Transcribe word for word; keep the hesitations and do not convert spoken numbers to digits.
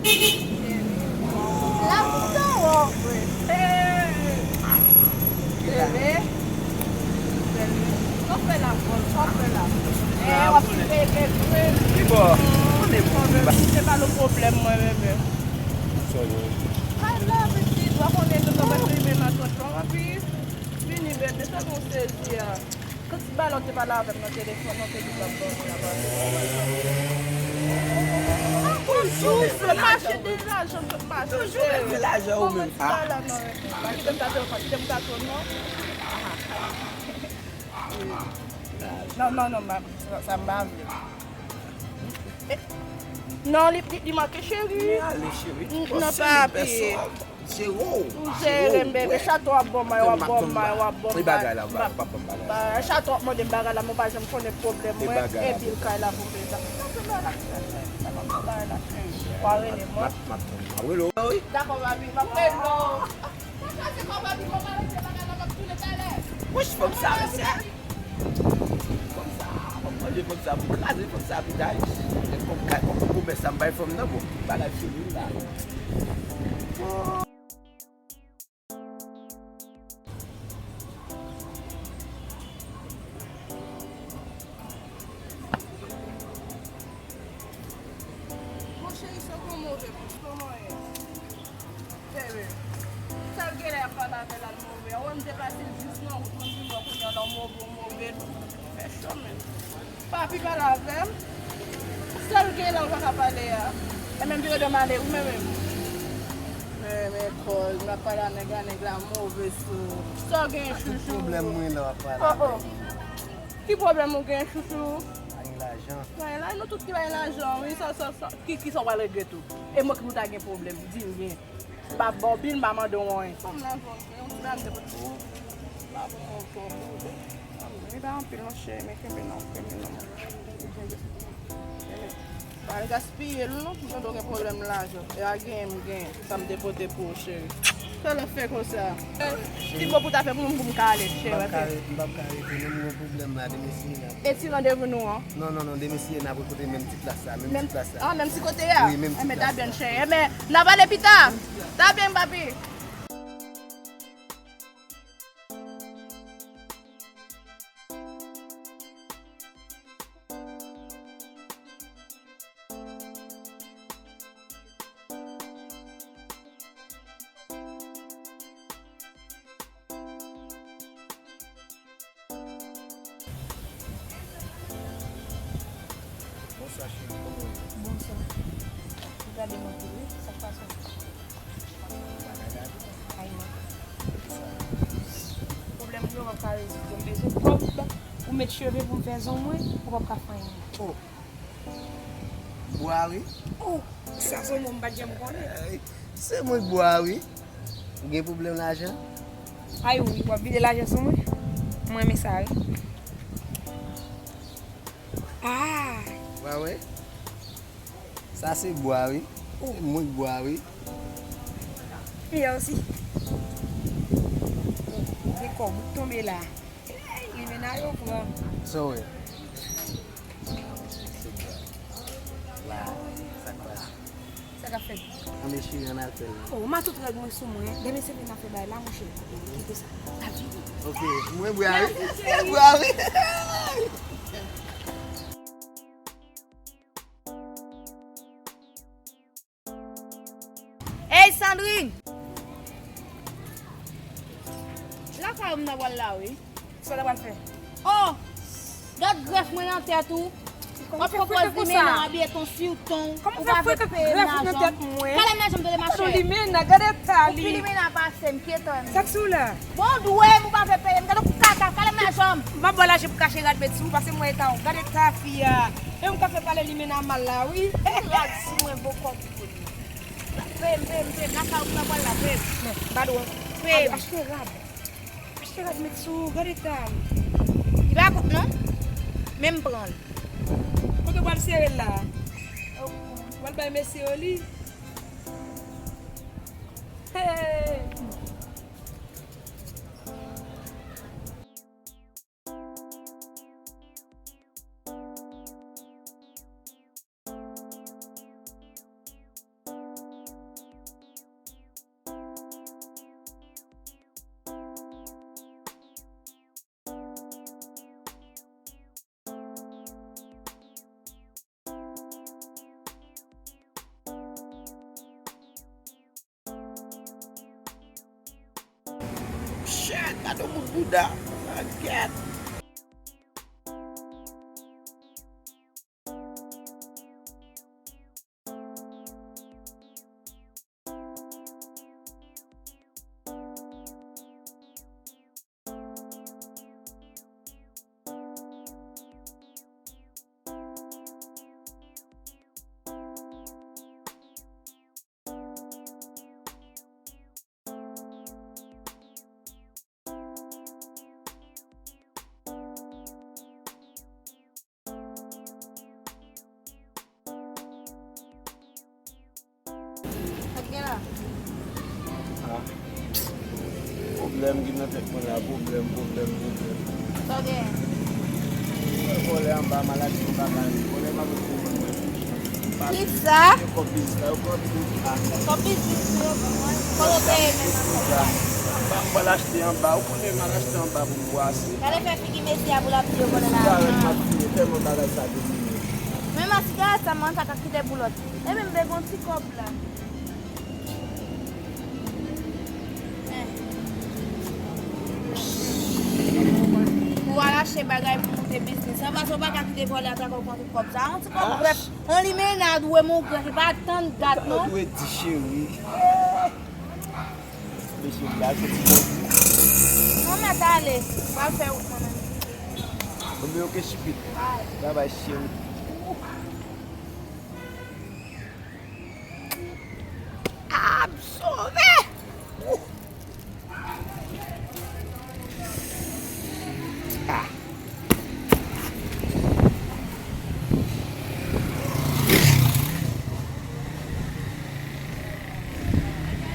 L ap foutan wè w vre. Hey! Bebe. Bebe. Sa w fè la, Pòl? Sa w fè la? Eh, w ap fin peye bebe. Ki bò? Konnen pou bebe. Se pa yon pwoblèm, mwen, bebe. Ay la, pitit, w ap konnen tout anmè filme nan tonton, anpi vini, bebe, sa nou sezi a. Tout balon te pale avè m nan telefòn, nan te di l ap dòmi la, pa. Toujou vle mache de lajan, tout mache. Toujou vle lajan ou menm. Kòman ti bagay la, non, pa kite m ta telefòn, kite m ta telefòn, non. Non, non, non, sa, sa m pa vle. Eh, non, li, li, li manke, cheri. Men ale, cheri. N-, non, papi. Jere w. Ou jere m, bebe. Chata w ap ban m, w ap ban m, w ap ban m. E bagay la, w ap ban m bagay la. Chata w ap mande m bagay la, mwen pa janm konnen pwoblèm mwen. E bil kay la pou m peye sa. Sa se bagay la, cheri. Sa pa bagay la, cheri. W a rele mwen. M ap, m ap, m ap rele w. Dakò, papi, m ap rele w. Mwen kraze kò papi, mwen pa rete bagay la, m ap tounen talè. Wouch, fanm sa, mesye. Fanm sa, m ap manje fanm sa pou kraze fanm sa pita. Kòm, kòm pwomès sa m bay fanm nan, bon, bagay fini la. Mon cheri, sa gon move plis, kòman ye? Bebe, sa l genlè ap pale avè l al move. Awen, m te pase l jis nan wout, mwen vin wè kounye a l an move, move, fè cho menm. Papi pale avè m. Sa l genlè ou pa ka pale a? E menm vire do m ale, ou menm menm. Men, men, kòz, m ap pale a nèg la, nèg la move sou ou. Sa w gen, chouchou? Tout pwoblèm mwen la w ap pale avè m. Oh, oh. Ki pwoblèm ou gen, chouchou? Pa gen lajan. Pa gen lajan, nou tout ki pa gen lajan, wi, sa, sa, sa, ki, ki sa w pral regrete ou? E mwen ki pou ta gen pwoblèm, di m byen. M pa ba w bil, m pa mande w anyen. Fanm la, fanm, yon ti bagay m te pote pou ou. M pa pran w twò pou ou. E pa anpil non, cheri, men kenbe non, kenbe non. Kenbe. Pa al gaspiye l non, m tande w gen pwoblèm lajan. E a genyen m genyen, sa m te pote pou ou, cheri. Sa l ap fè konsa? Ti bo pou ta fè pou m, pou m ka ale, cheri, ok? M p ap ka rete, m p ap ka rete, non, m gen pwoblèm la, demen si n ap. E ti randevou nou an? Non, non, non, demen si n ap kote menm ti plas la, menm ti plas la. Ah, menm ti kote a? Wi, menm ti plas la. Enben, ta byen, cheri. Enben, n ap pale pita. Ta byen, papi. Bonswa, cheri, kòman w ye? Bonswa. Ou gade m anpil, wi. Sa k pase? Bagay la tou. Ay, non. Pwoblèm mwen, w ap ka rezoud. M bezwen kòb, ou met cheve pou m fè zong mwen, ou p ap ka fè anyen. Oh. Bwa wi. Oh, sa se yon mo m pa t janm konnen. Ay, se mwen k bwa wi. Ou gen pwoblèm lajan? Ay wi, w ap vide lajan sou mwen? Mwen renmen sa wi. Ah! Wa wè? Sa se bwa wi. Oh. Se mwen k bwa wi. Mwen osi. Oh, gen kòb ou tonbe la. Hey, limena yo pran. Sa w wè? Sa k pase? Sa k ap fèt? Ann echire, ann al fè l. Oh, m a tout règ mwen sou mwen. Demen se vin nan fè bay la, monchè. Kite sa. N ap vini. Ok, mwen bwa wi. Mwen bwa wi. Ey, Sandrine! Lakay ou m nan pral la, wi. Sa w ta pral fè? Oh! Gad grèf mwen nan tèt ou. W ap pran pòz limena, abiye ton sou ton. Ou pa vle peye lajan. Kalem nan janm tande machè. Gade limena, gade eta li. Ou pi limena pase m, kiyès ou menm? Sa k sou la? Bon, w dwe m, ou pa vle peye m. Gade w kaka, kalem nan janm. M ap ba w lajan pou kache rad bèt sou ou, pase m wè eta w. Gade eta fi a. E m ka fè pale limena mal la, wi. Rad sou mwen, bon kòb. Peye m, peye m, peye m. Lakay ou m nan pral la, peye m. Men, m pa dwe. Peye m. Achte rad. Achte rad met sou ou, gade eta m. Li pa kont non. Men m pran l. Kote w pral sere l la? Ou pral bay mesye yo li? Hey! Gade yon bout bouda. Kèt. Sa k gen la? Ah. Pwoblèm ki nan tèt mwen la, pwoblèm, pwoblèm, pwoblèm. Sa w gen? Vòlè anba, maladi anba, vòlè pa vle konprann mwen. Kisa? Yo kòb biznis la, yo pran tout. Ah. Kòb biznis yo, kote w te ye menm? Sa. Ba, m pral achte anba, ou konnen m al achte anba pou m bwase. Gade fè figi mesye a pou l ap di yo vòlè la. Sigarèt m ap fimen, tèlman bagay sa domine. Men mwen sigarèt sa, mwen pa ka kite pou lòt. Ebyen, m vle gon ti kòb la. Eh. Pou w al achte bagay pou moute biznis. Sa pase w pa ka kite vòlè a trake w pran tout kòb sa. Yon ti kòb brèf, yon limonad ou e mon gran, se pa tann dat non. Ou dwe di cheri. Mesye, m ba soti bandi. Mwen mèt ale. M pral fè wout mwen menm. Mwen oke chipit. Travay cheri.